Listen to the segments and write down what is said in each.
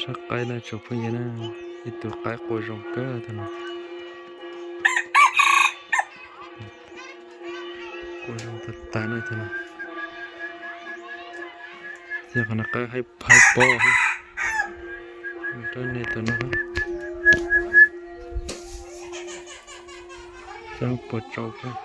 Qaib qaib na tsoom phooj ywg na, ib tug qaib qua zoo kawg tus no. Qua zoo tag tag na tus no. Yog qhov no qaib haib pob, qaib ne tus no. Cov puas tsau kawg.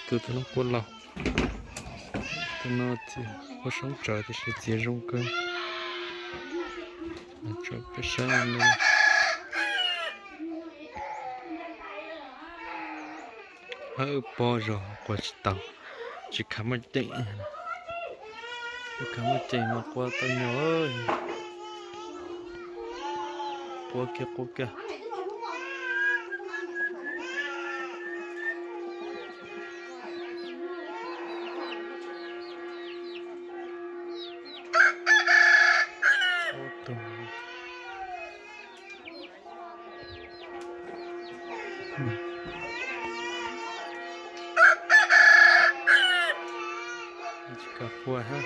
Tus tus no qua laus, tus no qua soob tsawv tiam sis txiav zoo kawg. Tso peb saib no. Hawb pob zog qua tsis tau, tsis khav muaj ceem. Khav muaj ceem mas qua tau nyuag. Qua kiag qua kiag. Tsis kam qua hab.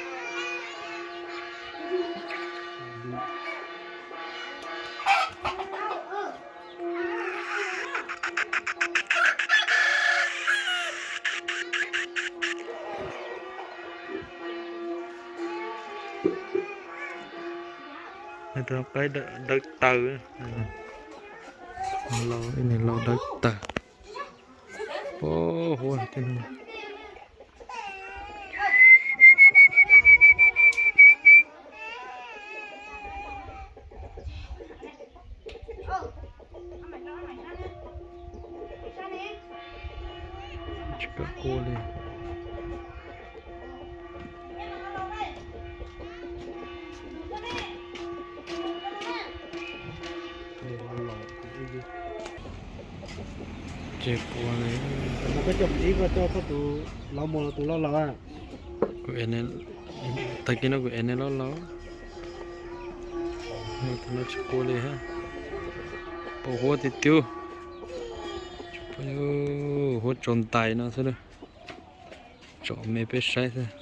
Qaib dawb taw, lau dawb taw. Pob huab. Tsis kam qua li. Ces qua li. Tag kis no kuv ev neb loj laus. Tus no tsis qua li hab. Pob huab tiag tiag. Huab tsaus ntais no xwb. Tsom me peb saib xwb.